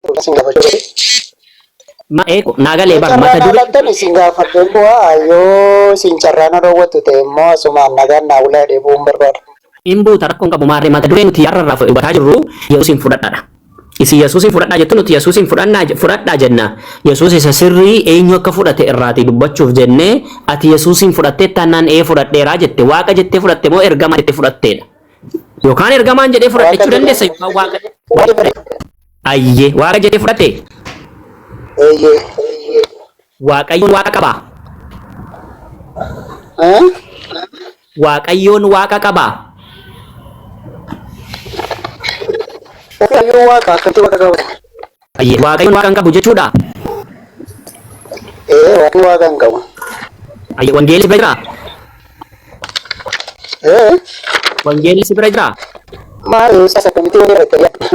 Isin gaafachuu Ma eeko naa galee Yoo bar carraa mata naa duree laattan isin gaafadheen bu'aa yoo isin carraa na dhoowwattu ta'e immoo asumaan nagaan naa bulaa jedhee bu'uun barbaada. hin buuta rakkoon qabu maarree mata duree nuti har'a irraa hubataa jirru Yesuusin fudhadhaadha. Isin Yesuusin fudhadhaa jettu nuti Yesuusin fudhannaa fudhadhaa jenna. Yesuus isa sirrii eenyu akka fudhate irraatii dubbachuuf jennee ati Yesuusin fudhattee taanaan ee fudhadheeraa jette waaqa jettee fudhatte moo ergamaa jettee fudhatteedha. Yookaan ergamaan jedhee fudhadhe Waaqa jechuu jedhee dandeessa yookaan waaqa ayyee waaqa jedhee fudhate eeyyee. Waaqayyoon waaqa qaba. Eh? Waaqayyoon waaqa qaba. Waaqayyo waaqa akkamitti waaqa qaba? Ayyee Waaqayyoon waaqa hin qabu jechuudha. Ee waaqni waaqa hin qabu. Ayyee wangeelli si bira jiraa? Ee Wangeelli si bira jiraa? maal isaas akkamitti wal irratti yaaddu?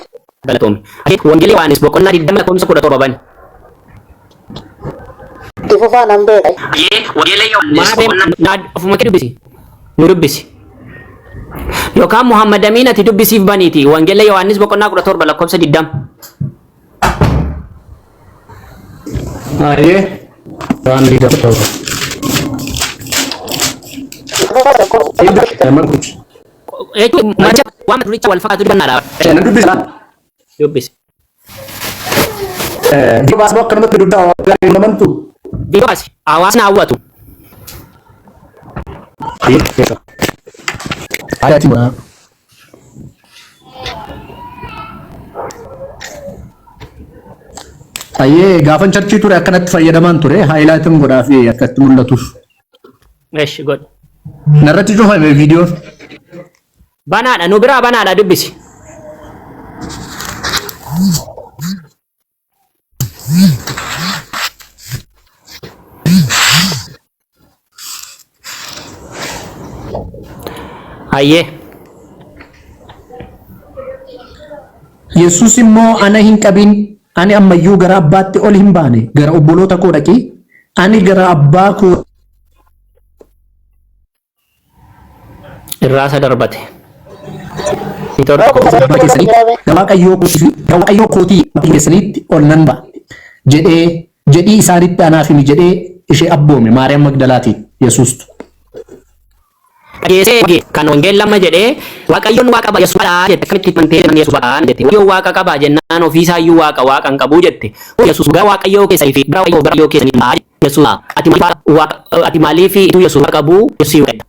Galatoomi. Ayyee wangeelli Yohaannis boqonnaa 20 lakkoofsa 17 bani. Itti fufaa nan beeka. Ayyee wangeela Yohaannis boqonnaa naa ofuma kee dubbisi. Nu dubbisi. Yookaan Muhammad Amiin ati dubbisiif baniiti. Wangeela Yohaannis boqonnaa 17 lakkoofsa 20. Ayyee. Waan 27. Itti fufaa lakkoofsa. Markuti. Jechuun macha waan mata duricha wal fakkaatu dubbannaa dha. Na dubbisa. Dubbisi. Viidiyoo baasuu akkanumatti dubbisaa waan namantu. Viidiyoo baasi. Hawaasni hawwatu. Ayati godhaa. Ayyee gaafan charchii ture akkanatti fayyadamaan ture haayilaatiin godhaa fi akkatti mul'atuuf. Eshi godhi. Narratti cufame viidiyoon. Banaadha nu biraa banaadha dubbisi. Hayyee. Yesuus immoo ana hin qabin ani ammayyuu gara abbaatti ol hin baane gara obboloota koo dhaqi ani gara abbaa koo Irraa isa darbate. Tokko. Abbaa keessanii gara Waaqayyoo kootii fi gara Waaqayyoo kootii maatii keessaniitti ol nan ba'a jedhee jedhii isaanitti anaaf himi jedhee ishee abboome Maariyaam Magdalaatiin Yesuustu. Dhageessee kan wangeelli amma jedhee Waaqayyoon waaqa qaba Yesuus waaqa jette akkamitti amantee jennaan Yesuus waaqa jette Waaqayyoon waaqa qaba jennaan ofiisaayyuu waaqa waaqa hin qabu jette Yesuus gara Waaqayyoo keessanii fi gara Waaqayyoo gara Waaqayyoo keessanii ba'a Yesuus ati maaliif waaqa ati maaliif utuu Yesuus waaqa qabuu Yesuus waaqa jetta.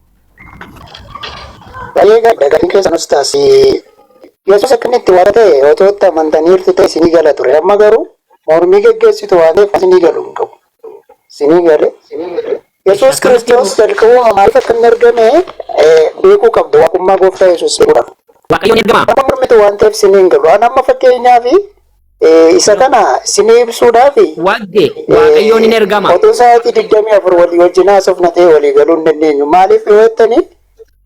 Baay'ee gaariidha gaafiin keessan ustaas. Yesuus akka inni itti waaqa ta'e otoo itti amantaniirtu ta'e isinii gala ture. Amma garuu mormii geggeessitu waan ta'eef isinii galu hin qabu. Isinii gale. Yesuus Kiristoos jalqabuma maaliif akka inni argame beekuu qabdu waaqummaa gooftaa Yesuus beekuudhaaf. Waaqayyoon ergama. Amma mormitu waan ta'eef isinii hin galu. An amma fakkeenyaaf isa kana isinii ibsuudhaaf Wagge Waaqayyoon hin ergama. Otoo sa'aatii 24 walii wajjin haasofna ta'e walii galuu hin dandeenyu. Maaliif yoo jettani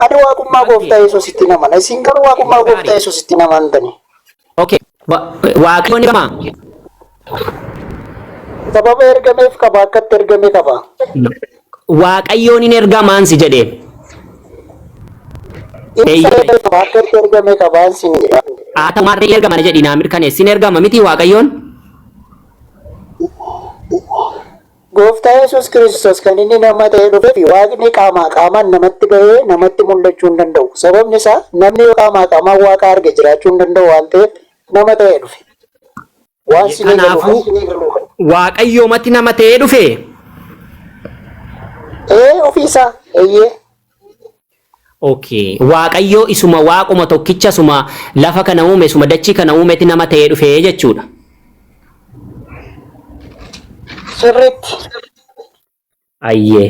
ani waaqummaa gooftaa Yesuusitti hin amana. Isin garuu waaqummaa gooftaa Yesuusitti hin amantani. Okay. Waaqayyoon ergama. Sababa ergameef qaba akkatti ergame qaba. Waaqayyoon hin ergamaan si jedhee. Inni sababa qaba akkatti ergame qabaan sin jedha. Haa ta'u maarree ergama na jedhi naa mirkaneessi. Hin ergama miti Waaqayyoon. Gooftaa Yesuus Kiristoos kan inni nama ta'ee dhufeef Waaqni qaamaa qaamaan namatti ba'ee namatti mul'achuu hin danda'u. Sababni isaa namni yoo qaamaa qaamaan Waaqa arge jiraachuu hin danda'u waan ta'eef nama ta'ee dhufe. Waan sinii galu Kanaafuu Waaqayyoomatti nama ta'ee dhufe. Ee ofii isaa eeyyee. Okay. Waaqayyoo isuma waaquma tokkicha isuma lafa kana uume isuma dachii kana uumeti nama ta'ee dhufe jechuudha. Sirriitti. Ayyee.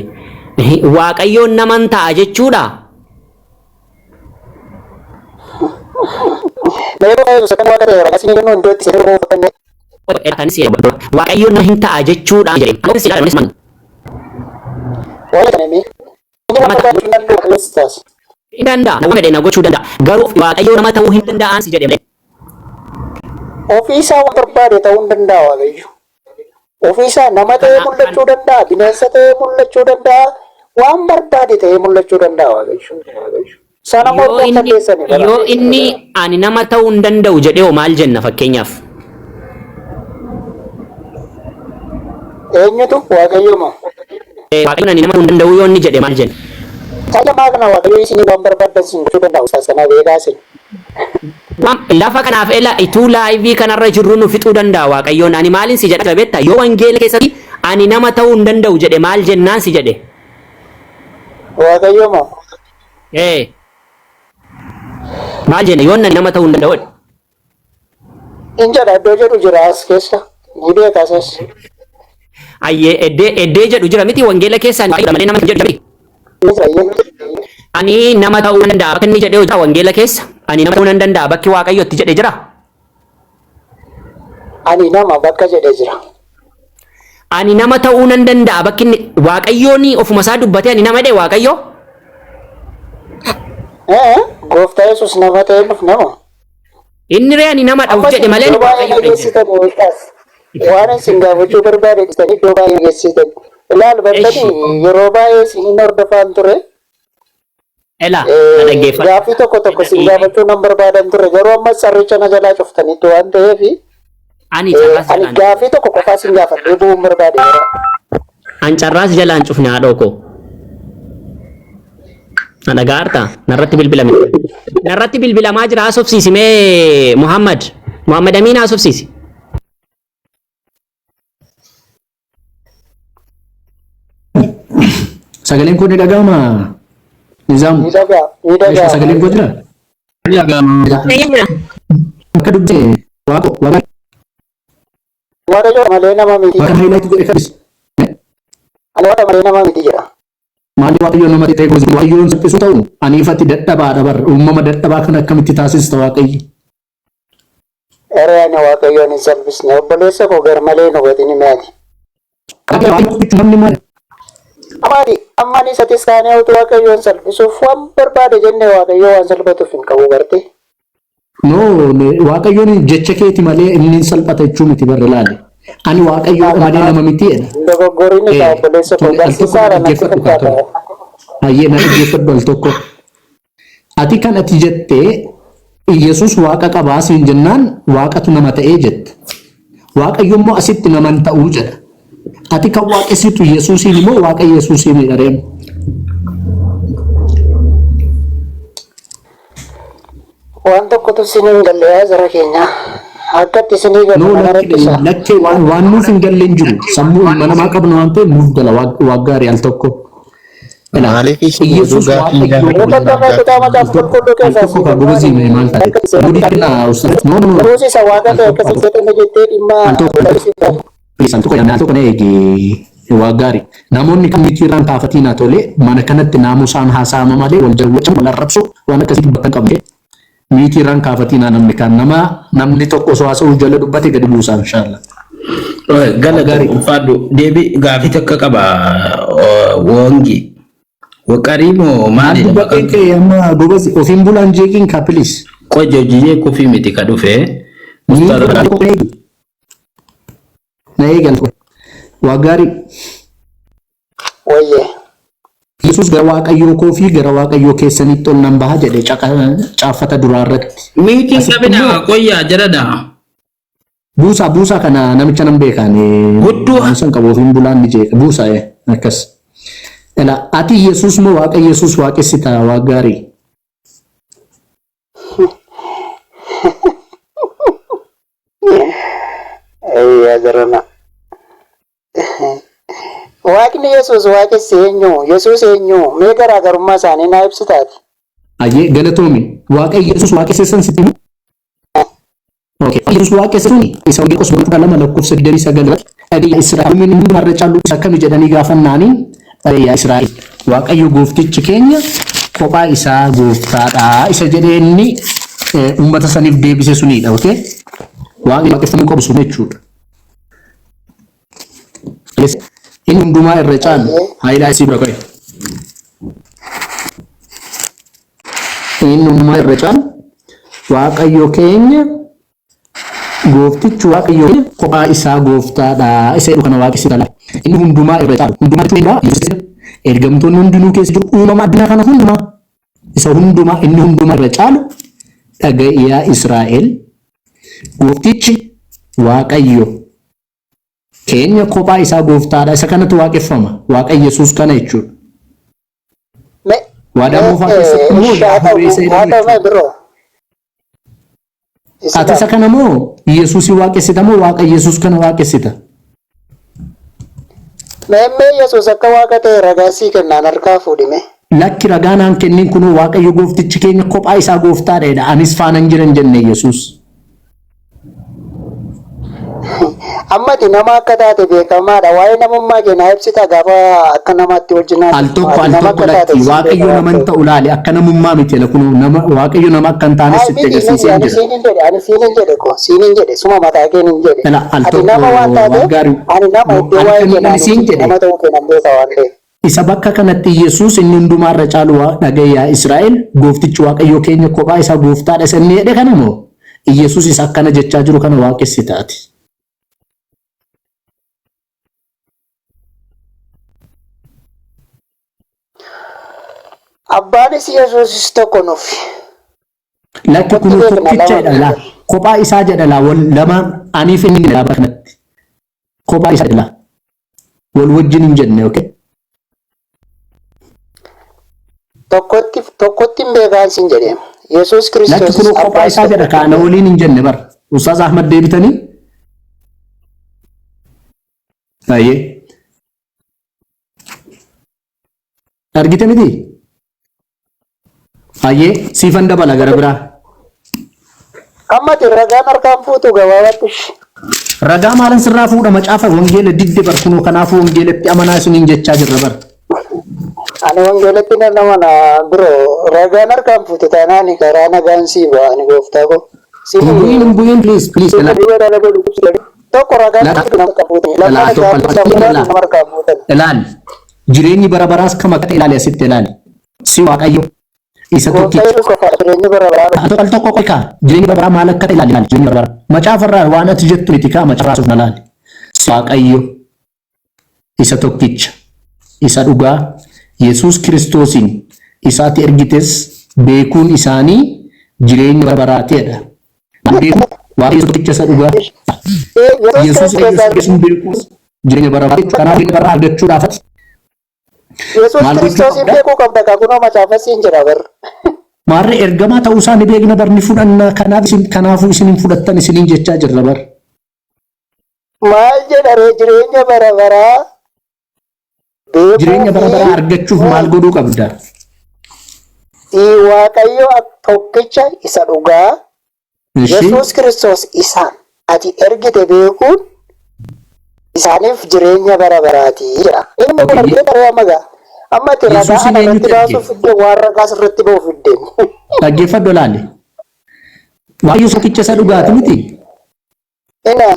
Waaqayyoon naman ta'a jechuudha. Mee gooftaa Yesuus akkana waaqa ta'e ragaa isinii kennuu iddoo itti isin fakkanne. Waaqayyoon nama hin ta'a jechuudha jedhe. Waaqa kana mee. Inni Nama waaqa ta'a. gochuu hin danda'u Kiristoos. Hin danda'a. Nama fedhe na gochuu danda'a. Garuu Waaqayyoo nama ta'uu hin danda'an si jedhe malee. Ofii isaa waan barbaade ta'uu hin danda'a Waaqayyo. Ofii isaa nama ta'ee Kana- mul'achuu danda'a, bineensa ta'ee mul'achuu danda'a, waan barbaade ta'ee mul'achuu danda'a Waaqayyo. Sana Yoo mormuun inni dandeessani bara. yoo inni ani nama ta'uu hin danda'u jedhee hoo maal jenna fakkeenyaaf? Eenyutu Waaqayyo moo? Waaqayyoon ani nama ta'uu hin danda'u yoo inni jedhe maal jenna? Tajamaa kana Waaqayyo isinii waan barbaaddan sin gochuu danda'a ustaas kana beekaa isin. Waan lafa kanaaf ela ituu laayivii kanarra jirru nu fixuu danda'a Waaqayyoon ani maalin si jedha beekta yoo wangeela keessatti ani nama ta'uu hin danda'u jedhe maal jennaan si jedhe. Waaqayyo moo? Ee. Maal jenna yoo ani nama ta'uu hin danda'u jedhe. In jedha iddoo jedhu jira as keessa. Ni beeka asas. Ayyee eddee eddee jedhu jira miti wangeela keessaa Waaqayyoodha malee nama hin jedhu jira miti. Ni jira ayyee. Ani nama ta'uu nan danda'a bakka inni jedhee jira wangeela keessa. Ani nama ta'uu nan danda'a bakki Waaqayyo itti jedhe jira. Ani nama bakka jedhe jira. Ani nama ta'uu nan danda'a bakki inni Waaqayyoon ofuma isaa dubbatee ani nama jedhe Waaqayyo. Ee gooftaa Yesuus nama ta'ee nuuf nama. Inni ree ani nama dha'uuf Amma jedhe isin malee iddoo ani baay'ee na Waaqayyoodha hin jedhe. geessitan ustaas. Waan isin gaafachuu barbaade dhiistanii iddoo baay'ee na geessitan. Ilaal Eshi bartanii yeroo baay'ee isinin hordofaan ture. ela na dhaggeeffadhu. Gaaffii tokko tokko isin gaafachuu nan barbaadan ture garuu amma carricha na jalaa cuftaniitu waan ta'eef Ani carraas ani jalaan gaaffii tokko qofaa isin gaafadhee bu'uun barbaade yeroo. An carraas jalaan cufne haadhoo koo. Na dhaga'aarta? Narratti bilbilame. Narratti bilbilamaa jira haasofsiisi mee Muhammad. Muhammad Amiin haasofsiisi. Sagaleen koo ni dhaga'ama. Nizaam. Ni dhaga'a, ni Meeshaa dhaga'ama. sagaleen koo jira? Ni dhaga'ama. Jira. Akka dubbise waaqo waaqa Waaqayyo malee nama miti. waaqa highlight godhe kabis. Ani waaqa malee nama miti jedha. Maali waaqayyo nama ta'e gosi waaqayyoon salphisu ta'u ani ifatti dadhabaadha bar uumama dadhabaa kan akkamitti taasista waaqayyo. Eree ani waaqayyoon hin salphisne obboleessa koo gar malee hin hubatin hime ati. Waaqayyo jechuun namni maali? Amma ati amma ani isatis kaanee utuu waaqayyoon salphisuuf waan barbaade jenne waaqayyoo waan salphatuuf hin qabu barte. No waaqayyoon jecha keeti malee inni hin salphata jechuu miti barra laale. Ani waaqayyoodha malee nama miti jedha. Hin dogoggorin isaa obboleessa koo Tole al tokko na barsiisaadha natti dhaggeeffadhu kaa fakkaata. tole. Hayyee na dhaggeeffadhu al tokko. Ati kan ati jette Iyyasuus Waaqa qabaa siin jennaan Waaqatu nama ta'ee jetta. Waaqayyo immoo asitti nama hin ta'uu jedha. Ati kan waaqessitu Iyyasuusiin immoo Waaqa Iyyasuusiinidha reem. Waan tokkotu isin hin galle yaa jara keenya. Akkatti isinii galu No nama lakke rakkisa. lakkee waan waan nuuf hin galle hin jiru. Sammuu ilma namaa qabna waan ta'eef nuuf gala waa gaarii al tokko. Ilaa Maaliif isin oduu Iyyasuus gaaffii Waaqayyo gaafatu Yoo namaaf tokko kutaa gaaffii macaafa al tokko qulqulluu al keessaa tokko sii kaa kennu gobazii ani mee maal taate? akka isin Gudii kennaa ustaaz. No no no. Yesuus isa waaqa Al ta'e tokko akkasii jedhame jettee dhimma al tokko al tokko please al tokko al tokko na eegi waa gaarii. Namoonni kan miti irraan kaafatiin haa tole mana kanatti naamusaan haasa'ama malee wal jawwacamu wal arrabsu waan akkasii dubbatan qabne. Miti irraan kaafatiin haa namni kan nama namni tokko osoo haasa'uu jala dubbate gadi buusaa inshallah. Waa Galata gaarii. ulfaadhu deebi gaafii takka qaba wongi waqarii moo Maal maalidha dubbateen maqaan kee amma gobazi ofiin bulaan jeeqiin kaa please. qoja hojii kufii miti ka dhufe Miti ustaaza al tokko na eegi. Na eegi al tokko. Waa gaarii. Wayyee. Yesuus gara Waaqayyoo koo fi gara Waaqayyoo keessaniitti ol nan baha jedhe caaffata duraa irratti. Miitiin Asitti qabina immoo qoyyaa jedhadha. buusaa buusaa kana namicha nan beekaan Gudduu naamusa qabu ofiin bulaan ni jeeqa buusaa akkas. Ela ati Yesuus moo Waaqa Yesuus waaqessita waa gaarii. Ayyaa jarana. Waaqni Yesuus waaqessi eenyu? Yesuus eenyu? Mee garaagarummaa isaanii naa ibsitaati. Ayyee galatoomi. Waaqa Yesuus waaqessan sitti himu. Okay. Yesuus waaqesse suni isa Marqos boqonnaa 12 lakkoofsa 29 irratti dhagayyaa Israa'el inni hundumaa irra caalu isa akkami jedhanii gaafannaani dhagayyaa Israa'el Waaqayyo gooftichi keenya kophaa isaa gooftaadha isa jedhee inni uummata saniif deebise sunidha. Okay. Waaqni waaqeffamuu qabu sun jechuudha. Yes. Inni hundumaa irra caalu Ayyee. haayilaa isii bira qo'e. Inni hundumaa irra caalu Waaqayyo keenya gooftichi Waaqayyo keenya kophaa isaa gooftaadha isa jedhu kana waaqessita laata. Inni hundumaa irra caalu hundumaa jechuun egaa Yesuus ergamtoonni hundinuu keessa jiru uumama addunyaa kana hundumaa isa hundumaa inni hundumaa irra caalu dhaga'i yaa Israa'el gooftichi Waaqayyo Keenya kophaa isaa gooftaadha. Isa kanatu waaqeffama. Waaqa Yesuus kana jechuudha. Me Waadaa me moofaa keessatti immoo haa ta'u Yaahwee isa haa jedhamu ta'u mee jechuudha. biroo Ati isa Islaam. kana moo Yesuusii waaqessita moo Waaqa Yesuus kana waaqessita? Mee mee Yesuus akka waaqa ta'e ragaa sii kennaan harkaa fuudhi mee. Lakki ragaa naan kennin kunoo Waaqayyo gooftichi keenya kophaa isaa gooftaadha jedha. Anis faanan jira hin jenne Yesuus. Amma ati nama akka taate beekamaadha. Waa'ee namummaa kee naa ibsita gaafa akka namaatti wajjin Al haasofnu. tokko Ati al nama tokko akka taate lakki siin Waaqayyo beeka waan nama hin ta'eef. ta'u laali akka namummaa miti la kunoo nama Waaqayyo nama akka hin taanes Ay sitti miti miti agarsiiseen ani jira. siin hin jedhe ani siin hin jedhe ko siin hin jedhe suma mataa keen hin jedhe. Ila al Ati tokko nama waan waan taateef gaarii ani nama iddoo ani waa'ee kan kee ani naan siin ibsitu jedhe nama ta'uu kee nan beeka waan ta'eef. Isa bakka kanatti Yesuus inni hundumaa irra caalu waa dhaga'i yaa Israa'el, gooftichi Waaqayyo keenya kophaa isaa gooftaadha isa inni jedhe kana moo? Iyyasuus isa akkana jechaa jiru kana waaqessita ati. Abbaanis Yesuusis tokko nufi. Lakki Tokkotti kunoo beekna tokkicha lama jedha miti laa. garuu. Kophaa isaa jedha laa wal lama aniif inni jedha bakka kanatti. Kophaa isaa jedha laa. Wal wajjin hin jenne okay. Tokkotti tokkotti hin beekaan sin jedhe. Yesuus Lakki Kiristoosis kunoo kophaa Abbaas isaa jedha tokkotti hin kaana beeka. waliin hin jenne bar. Ustaaz Ahmad deebitanii? Baay'ee. Argite miti? Hayyee siifan dabala gara biraa. Amma ati ragaan harkaan fuutu gabaabatti. Ragaa maalan sirraa fuudha macaafa wangeela didde bar kunoo kanaafuu wangeelatti amanaa isiniin jechaa jirra bar. Ani wangeelatti nan amana bro ragaan harkaan fuute taanaan karaa nagaan sii ba'a ani gooftaa koo. Hin bu'iin hin bu'iin please please Siif dhibee dhala godhu Tokko ragaan nama harkaan fuute Ilaa lammata tokko gaaffii safuudhaan ilaa nama harkaan fuutan. ilaali jireenyi bara baraas kam akka ta'e ilaali asitti ilaali si waaqayyo isa Gooftaa tokkicha Yesuus qofa jireenyi bara baraa Al tokko al tokko qoy kaa jireenyi bara baraa maal akka ta'e ilaali ilaali jireenyi bara baraa macaafa irraa waan ati jettu miti kaa macaafa irraa ilaali si waaqayyo isa tokkicha isa dhugaa Yesuus Kiristoosiin isa ati ergites beekuun isaanii jireenya bara baraati jedha. Maal beekuu? Waaqayyo tokkicha isa dhugaa. Yesuus Yesuus Kiristoos eenyu isa beekuun jireenya bara baraati. Kanaaf jireenya bara baraa argachuudhaaf ati Yesuus maal gochuu Kiristoosiin qabda? beekuu qabda kaa kunoo macaafa siin jira bar. Maarree ergamaa ta'uu isaa ni beekna bar ni fudhanna kanaaf isin kanaafuu isin hin fudhattan isiniin jechaa jirra bar. Maal jedha ree jireenya bara baraa beekuu Jireenya bara fi baraa argachuuf maal godhuu qabda? si Waaqayyo tokkicha isa dhugaa Ishii Yesuus Kiristoos isa ati ergite beekuun isaaniif jireenya bara baraati jedha. Inni kun Okay. argee taree amma gaa. Amma ati ragaa Yesuusin ana irratti eenyutu erge? baasuuf fidde waan ragaa sirratti ba'u fidde. Dhaggeeffadhu laali. Waaqayyo tokkicha isa dhugaati miti. Ina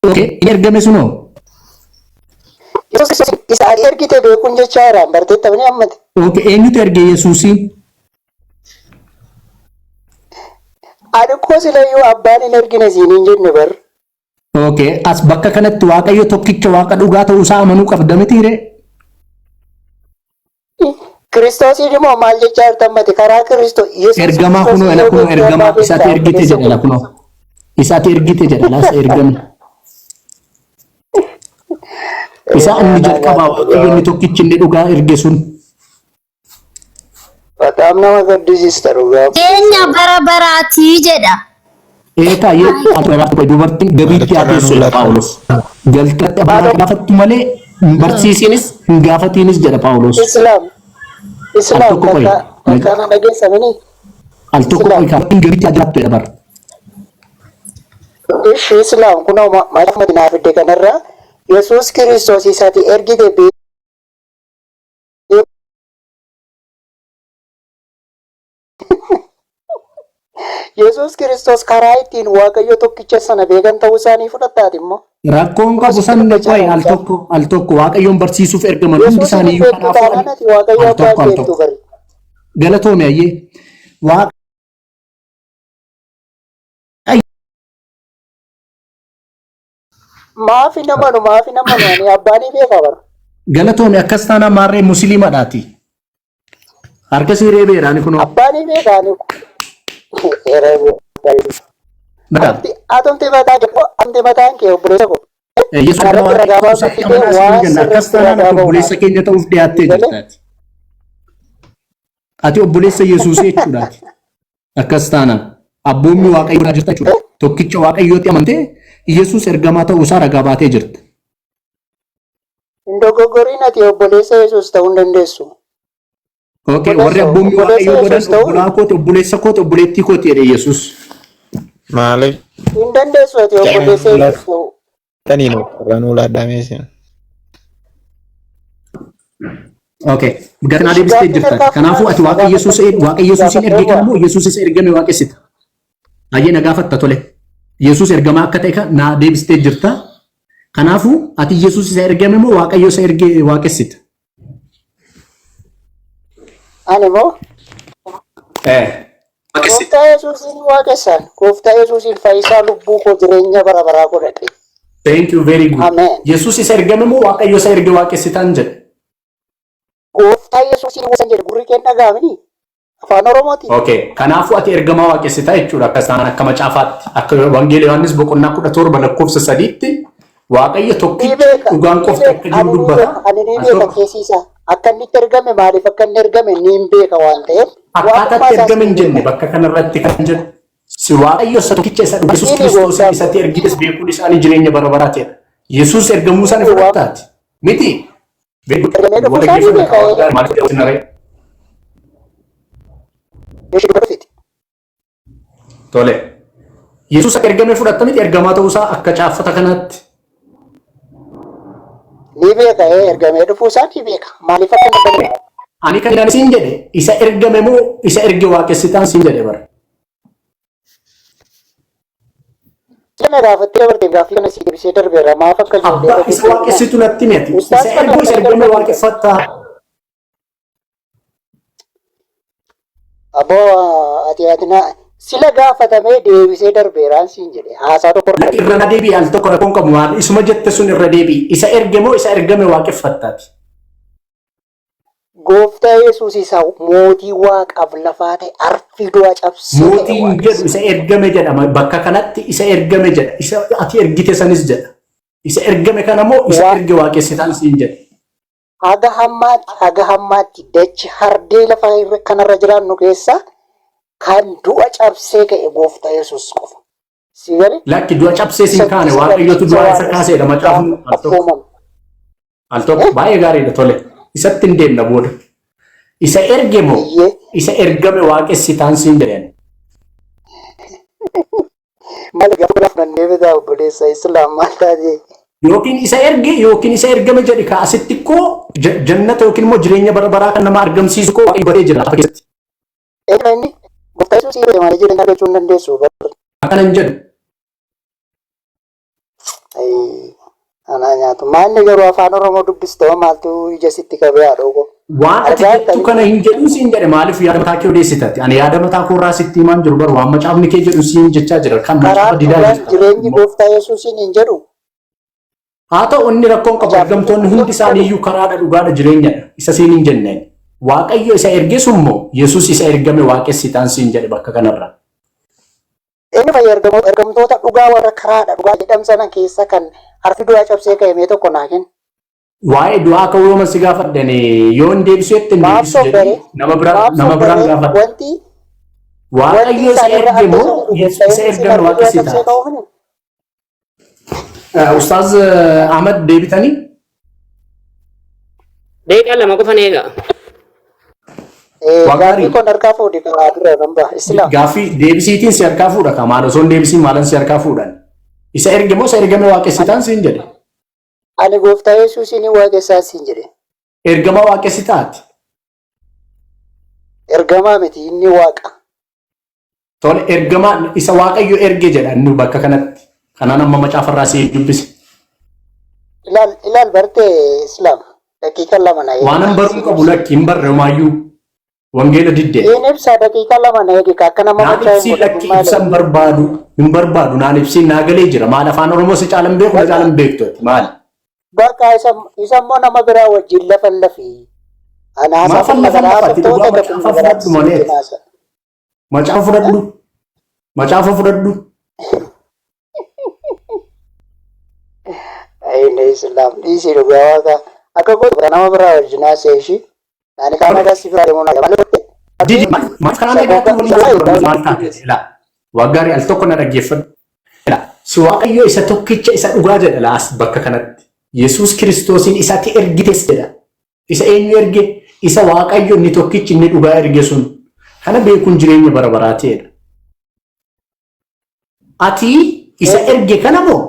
Okay. Inni ergame sunoo Yesuus Kiristoos isa ati ergite beekuun jechaa jiraan barteettamni ammati. Okay. Eenyutu erge Yesuusiin? Ani koo silayyuu abbaan hin ergine siin hin jenne bar. Okay. As bakka kanatti Waaqayyo tokkicha Waaqa dhugaa ta'uu isaa amanuu qabda miti ree? Kiristoosiin immoo maal jechaa jirta ammati karaa Kiristoos Yesuus Ergamaa kunoo Kiristoos ela yoo kunoo beekte ergamaa abbaa isaati beekta ergite obboleessa jedha ela koo. kunoo isaati ergite jedha laas ergamni. Isaa inni jalqabaa Waaqayyo inni tokkichi inni dhugaa erge sun. Bataam nama gaddisiista dhugaa. Jireenya bara baraatii jedha. Eekaa yeroo dubartiin gabiitti haa teessu jedha Phaawulos. Galtatti abbaa gaafattu malee hin barsiisinis hin gaafatiinis jedha Phaawulos. Islam Al Islam tokko qoyi. takka takka na dhageessamini. Al tokko Islam qoyi kaa gabiitti haa jiraattu jedha bara. Ishi Islam kunoo macaafa naa fidde kanarraa Yesuus Kiristoos isati ergite Yesuus Kiristoos karaa ittiin Waaqayyo tokkicha sana beekan ta'uu isaanii fudhattaati immoo. Rakkoon Kunoo qabu sitti san dubbachaa qoy jira al mucaan. tokko al tokko Waaqayyoon barsiisuuf ergaman hundi Yesuusin isaanii hin iyyuu beektu kanaafuu taanaan ati Waaqayyo al abbaa tokko hin al beektu tokko bari. galatoomi ayyee Waaqayyo Maaf hin amanu maaf hin amanu ani abbaa ni beeka bara. Galatoomi akkas taanaan maarree musliimadhaati. Harka sii reebeera ani kunoo. Abbaa ni beeka ani. Nagaa. Atumti mataa kee atumti mataan kee obboleessa koo. Yesuus Kana ergamaa irratti Waaqayyoo ragaa ta'uu isaatti baasuuf amanaa waan isiniin jenna. Akkas sirriitti taanaan ragaa ati obboleessa ba'uudhaaf. keenya ta'uuf dhiyaattee Galee? jirtaati. Ati obboleessa Yesuus jechuudhaati. Akkas taanaan abboommii Waaqayyoo irraa jirta jechuudha. Tokkicha Waaqayyootti amantee Yesuus ergamaa ta'uu isaa ragaa baatee jirta. Hin dogoggoriin ati obboleessa Yesuus ta'uu hin dandeessu. Okay, warri abboommii Obboleessa Waaqayyoo godhan Yesuus ta'uu obbolaa kooti, obboleessa kooti, obboleettii kooti jedhe Yesuus. Maaliif hin dandeessu ati obboleessa Yesuus ta'uu. taniin irra nuu laadhameesin. Okay, gatinaa deebistee Gaaffiin jirta. harkaa Kanaafuu ati Waaqa Yesuus Waaqa Yesuusin erge kan immoo Yesuus isa ergame waaqessita. Baay'ee na gaafatta tole. Yesuus ergamaa akka ta'e kan naa deebistee jirta. Kanaafuu ati Yesuus isa ergame moo Waaqayyo isa erge waaqessita? Ani moo Gooftaa Yesuusin waaqessan. Gooftaa Yesuusin fayyisaa lubbuu koo jireenya bara baraa godhadhe. Thank you, very good. Ameen. Yesuus isa ergame moo Waaqayyo isa erge waaqessitan jedhe? Gooftaa Yesuusin waaqessan jedhe, gurri kee hin dhaga'amini? Afaan Oromootiin. Okay. Kanaafuu ati ergamaa waaqessitaa jechuudha akka isaan akka macaafaatti, akka Wangeela Yohaannis boqonnaa 17 lakkoofsa 3tti Waaqayyo Ni tokkichi beeka. dhugaan Ni qofti beeka. akka jiru Ani ni dubbata. beeka. Ani ni Al beeka tokko keessiisa. Akka inni itti ergame, maaliif akka inni ergame ni hin beeka waan ta'eef. Akkaataa Waaqummaa itti isaas ergame ni hin jenne beeka. bakka kanarratti kan jedhu si Waaqayyo isa tokkicha isa dhugaa Yesuus Inni Kiristoos gooftaa isatti ergites beekuun isaanii jireenya bara baraa ta'edha. Yesuus ergamuu isaanii Inni waan fudhattaati. Miti. ergamee dhufuu Wal isaa ni dhaggeeffanna beeka. kaawwa maaliif jedhu naree. Ishee dubbatuuti. Tole. Yesuus akka ergame fudhatta miti ergamaa ta'uusaa akka caaffata kanaatti? Ni beeka, ergamee dhufuu isaa ni beeka. Maaliif akka inni ergame? Ani kan ani siin jedhe isa ergame moo isa erge waaqessitaan siin jedhe bara. Kana gaafattee dabarte, gaaffii kana si deebisee darbeera. Maaf akka ijoollee Abbaa isa waaqessitu natti himi ati. Ustaas Isa kana erguu isa ergame darbe. waaqeffattaa. Aboo, ati na sila gaafatamee deebisee darbeeraan siin jedhe, haasaa tokko irra. Irra na deebi'i al tokko, rakkoon qabu maal isuma jette sun irra deebi'i. Isa erge moo isa ergame waaqeffattaati? Gooftaa Yesuus isa mootii waaqaaf lafaa ta'e, arfii du'aa cabsee ta'e Mootiin jedhu waaqessa. isa ergame jedhama. Bakka kanatti isa ergame jedha. Isa ati ergite sanis jedha. Isa ergame kana moo isa erge waaqessitaan siin jedha. Haga hammaatti dachi hardee lafa irra kanarra jiraannu keessa kan du'a cabsee ka'e gooftaa Yesuus qofa. Si galee? Lakki, du'a cabsee siin kaane, Waaqayyotu du'a isa kaaseedha macaafni al tokko. Affoomamu. Al tokko baay'ee gaariidha, tole. Isatti hin deemna booda. Isa erge moo Iyyee. isa ergame waaqessitaan siin jedhan? Maal gaafa gaafa fudhannee bitaa, obboleessa Islaam, maal taatee? Yookiin isa erge yookiin isa ergame jedhi ka asitti koo jannata yookiin immoo jireenya bara baraa kan nama argamsiisu koo Waaqayyo godhee jira lafa keessatti. Eenyu inni? Gooftaa Yesuus jedhe malee jireenya argachuu hin dandeessu. Akkana hin jedhu. Anaa nyaatu. Maalli garuu afaan Oromoo dubbistoo maaltu ija sitti qabee, haadhoo koo? Waan ati Argaa jettu jirtanii? kana hin jedhu siin jedhe, maaliif yaada mataa kee odeessitati? Ani yaada mataa koo irraa sitti himaan jiru bara waan macaafni kee jedhu siin jechaa jira. Kan macaafa Karaan didaa dhugaan jirta. jireenyi gooftaa Yesuusiin hin jedhu. Haa ta'u, inni rakkoon qabu ergamtoonni hundi isaanii iyyuu karaadha, dhugaadha, jireenyadha. Isa siin hin jenneen. Waaqayyo isa erge sun moo Yesuus isa ergame waaqessitaan siin jedhe bakka kanarra? Eenyu fayya ergamtoota dhugaa warra karaadha dhugaa jedham sana keessa kan harfi du'aa cabsee ka'e mee tokko naa kenni. Waa'ee du'aa ka'uu yooma si gaafadhani yoo hin deebisu jette hin Maaf deebisu jedhii sobdaree? nama biraa Maaf nama biraan sobdaree? gaafadha. Wanti Waaqayyo isa isaan irra erge adda moo isa godhu Yesuus gooftaa isa Yesuusiin ergame harfi du'aa cabsee waaqessitaati? ka'uufini? Ustaaz Ahmad, deebitanii? Daqiiqaa 2 qofan eega. Gaaffii Wagaarii. kun harkaa fuudhi karaa dura nan ba'a. Islaam. Gaaffii deebisiitiin si harkaa fuudha ka maal osoo hin deebisiin maalan si harkaa fuudhan? Isa erge moo isa ergame waaqessitaan siin jedhe? Ani gooftaa Yesuusiin waaqessaa siin jedhe. Ergamaa waaqessitaati. Ergamaa miti, inni waaqa. Tole, ergamaa isa Waaqayyo erge jedha inni bakka kanatti. Kanaan amma macaafarraa si dubbise. Ilaal ilaal, bartee Islaam. Daqiiqa 2 na eegi. Waan an baruu qabu lakki hin barre homaayyuu. Wangeela diddee. Inni ibsa, daqiiqa 2 na eegi, akka nama Naan machaa hin ibsiin godhatin lakki maal. ibsa hin barbaadu. Hin barbaadu, naan ibsiin naa galee jira. Maal afaan Oromoo si caalan beeku, na caalan beektu ati maal? Bakka isa immoo nama biraa wajjin lafa lafi. Ana Maafan lafa lafatti dhugaa macaafa fudhadhu malee. Macaafa fudhadhu. Macaafa fudhadhu. Islaam dhiisii dhugaa waaqa akka gootu nama biraa wajjin haasa'e ishii ani karaa nagaa si biraa deemuu naa maal godhe? Didi maal karaa nagaatti waliin haasa'u maal taate laa waggaarii al tokko na dhaggeeffadhu. Laa si Waaqayyo isa tokkicha isa dhugaa jedha laa as bakka kanatti. Yesuus Kiristoosiin isatti ergites jedha. Isa eenyu erge? Isa Waaqayyo inni tokkichi inni dhugaa erge sun. Kana beekuun jireenya bara baraa ta'edha. Ati isa erge kana moo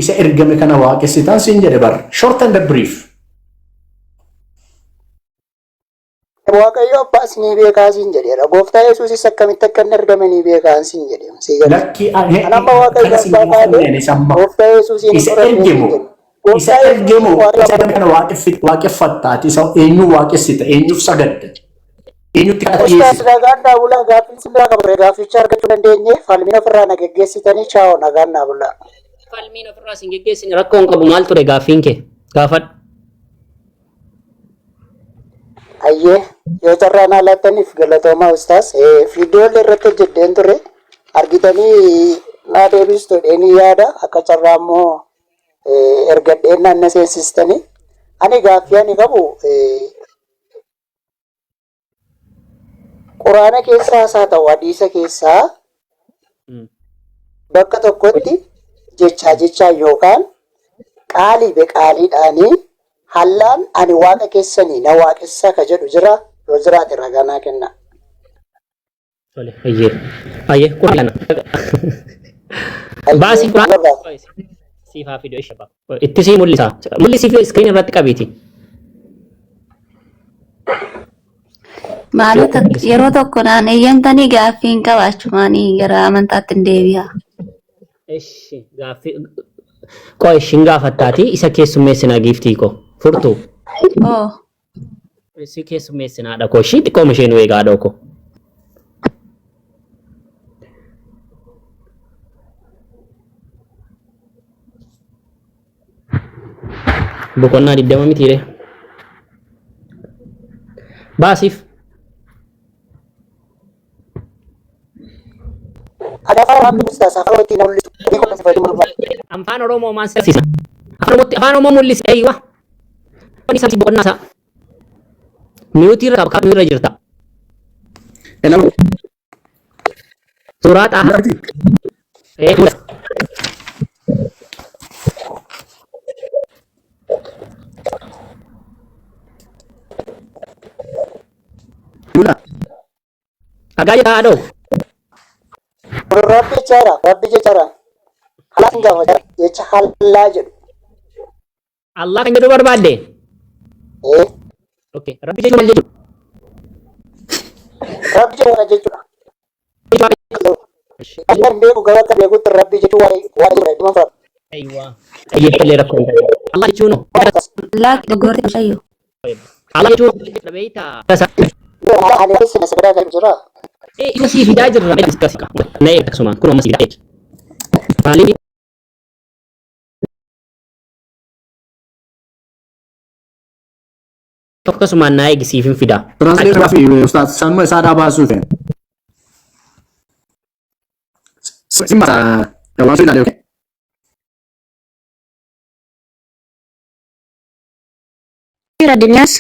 isa ergame kana waaqessitaan siin jedhe bar. Short and brief. Waaqayyo abbaas ni beekaa siin jedheera. Gooftaa Yesuusis akkamitti akka inni ergame ni beekaa siin jedhe. Sii galee. Lakki Ani amma Waaqayyo kana siin abbaa gaafanne kaadee ani isa amma. gooftaa Yesuusiin Isa fudhadhee erge siin moo jedhe. isa Gooftaa erge Yesuusiin moo Waaqayyo isa ergame kana waaqeffatta ati isa eenyu waaqessita eenyuuf sagadda eenyutti kadhata Ustaas dhiyeessita. nagaan naa bulaa gaaffiin sin biraa qaba ture gaafficha argachuu dandeenye falmiin ofirraa na geggeessitanii chaa'oo nagaan naa bulaa. Falmiin ofirraa sin geggeessine rakkoo hin qabu maal ture gaaffiin kee gaafadhu. Ayyee yoo carraa naa laattaniif galatoomaa ustaas viidiyoolee irratti hojjedheen ture argitanii naa deebistu jedheen yaada akka carraa immoo ergadheen naan na seensistanii ani gaaffii ani qabu Quraana keessaas haa ta'u hadiisa keessaa bakka tokkotti jechaa jechaan yookaan qaalii be qaaliidhaanii hallaan ani waaqa keessanii na waaqessaa ka jedhu jira yoo jiraate ragaa naa kennaa. Tole, ayyee. Ayyee, quraana. Baasii quraana. Siif haa fidu ishaba. Itti sii mul'isa. Mul'isii fi iskiriin irratti qabiiti. Maaloo yeroo tokko naan eeyyamtanii gaaffii hin qabaachumaanii gara amantaatti hin deebi'a. Eshi gaaffii qoo ishiin gaafattaati isa keessummeessinaa giiftii koo furtuu. Oo. Si keessummeessinaa haadha koo ishii xiqqooma ishee nu eegaa haadha koo. Boqonnaa 20 mitiire. Baasiif. Ani afaan Oromoo ustaas afaan Oromootti na mul'isu. Afaan Oromoo maal sirsiisa? Afaan Oromootti afaan Oromoo mul'isi eeywa. Isa boqonnaa isaa. Miyuutii irra qaba irra jirta. Hello. Suuraa xaahaa. Ee fuula. Mula. Argaa jirtaa haadhoo? Rabbi jechaadha. Rabbi jechaadha. Hallaa sin gaafata. Jecha hallaa jedhu. Allah kan jedhu barbaadde? Ee. Okay. Rabbi jechuun maal jechuudha? Rabbi jechuudha jechuudha. Akka hin beeku garuu akka beekutti rabbi jechuun waa'ee waa'ee jechuudha. Dhimma fudhata. Aywa. Xiyyeeffallee rakkoo hin qabu. Allah jechuun hoo? Laak dogoggorte mucayyoo. Allah jechuun jechuudha beektaa? Ani keessa na sagadaa kan jira. Ee isa sii fidaa jirra. Na eeg akkasumaan kun amma sii fidaa eegi. Maaliif akkasumaan naa eegi siif hin fidaa. Translate gaaffii ustaaz sanuma isaadhaa baasuu feena. Simma waan sun ilaale okay. Jira Dinyaas.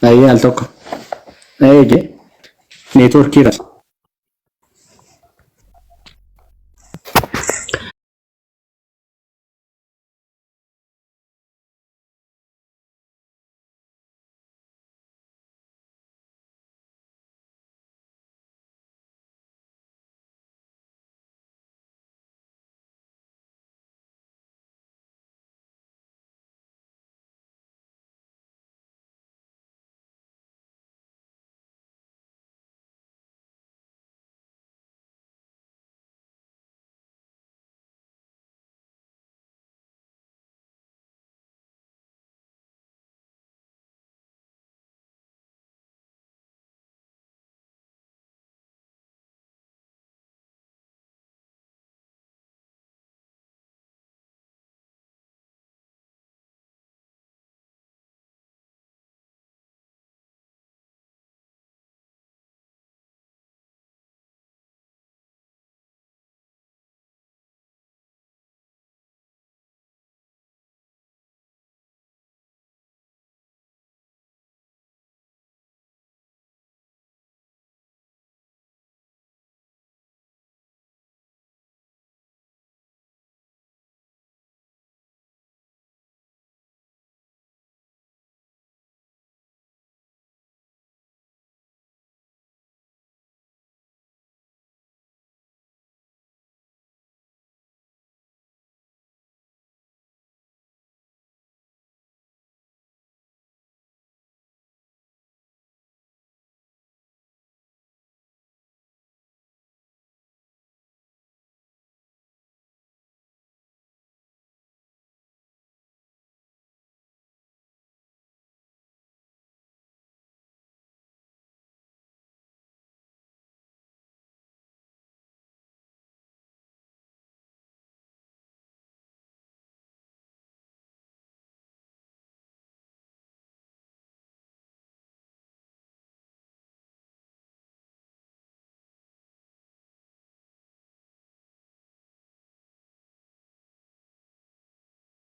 Ayyee al tokko. Eege neetwoorkii irra.